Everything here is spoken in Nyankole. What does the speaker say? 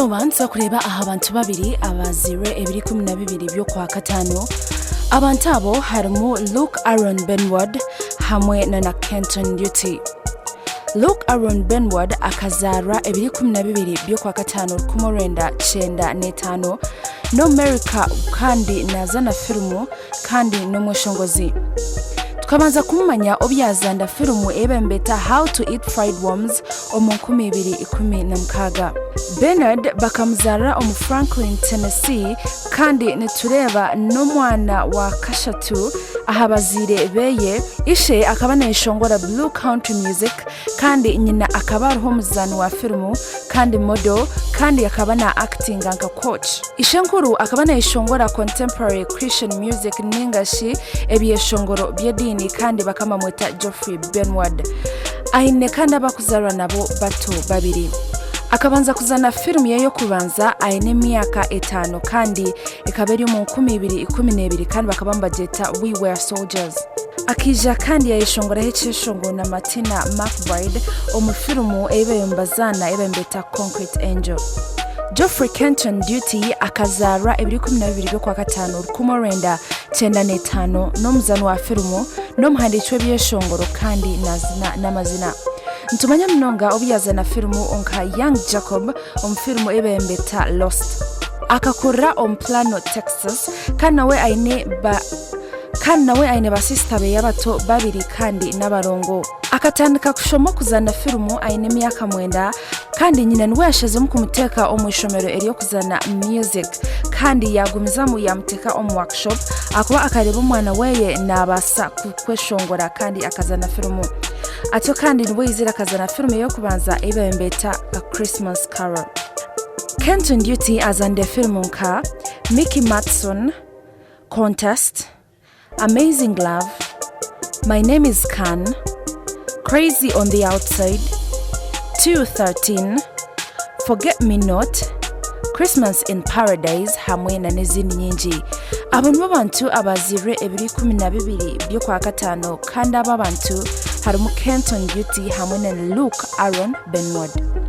Erizooba nituza kureeba aha bantu babiri abazairwe ebiro 12 by'Okwakataano. Abantu abo harimu Luke Aaron Benward hamwe na na Kenton Duty. Luke Aaron Benward akazaarwa ebiro 12 by'Okwakataano 1995 n'Omumerika kandi naaza na firimu kandi n'omweshongozi. Tukabanza kumumanya obu yaazanda firimu ei bambeeta How to Eat Fried Worms omu 2016. Bernard bakamuzaarira omu Franklin, Tennessee kandi nitureeba n'omwana wa kashatu aha bazaire beye. Ishe akaba nayeshongora Blue Country Music kandi nyina akaba ariho omuzaani wa firimu kandi model kandi akaba na akitinga nka coach. Ishenkuru akaba nayeshongora contemporary Christian music ninga shi ebyeshongoro by'ediini kandi bakaba bamweta Geoffrey Benward. Aine kandi abakuzarwa nabo bato babiri. Akabanza kuzana firimu ye y'okubanza aine emyaka etaano kandi ekaba eri omu 2012 kandi bakaba nibagyeta We Were Soldiers. Akaija kandi yayeshongoraho ekyeshongoro na Martina McBride omu firimu ei bariyo nibazaana ei bariyo nibeeta Concrete Angel. Geoffrey Kenton Duty akazaarwa ebiro 12 by'Okwakataano 1995 n'omuzaani wa firimu, n'omuhandiiki w'ebyeshongoro kandi naazina n'amazina. Nitumanya munonga obu yaazaana firimu nka Young Jacob omu firimu ei bariyo nibeeta Lost. Akakurira omu Plano, Texas kandi nawe aine ba Kandi nawe aine basisita beye abato babiri kandi n'abarongo. Akatandika kushoma okuzana firimu aine emyaka mwenda kandi nyina niwe yashazemu kumuteeka omu ishomero ery'okuzana music kandi yagumizamu yamuteeka omu workshop ahakuba akareeba omwana weye nabaasa kweshongora kandi akazana firimu. Atyo kandi nibwo yaizire akazana firimu ey'okubanza ei baabaire nibeeta A Christmas Carol. Kenton Duty azanire firimu nka Mickey Madson, Contest, Amazing Love, My Name is Khan, Crazy on the Outside, 213, Forget Me Not, Christmas in Paradise hamwe na n'ezindi nyingi. Abo nibo bantu abaziirwe ebiro 12 by'Okwakataano kandi abo abantu harimu Kenton Beauty hamwe na Luke Aaron Benward.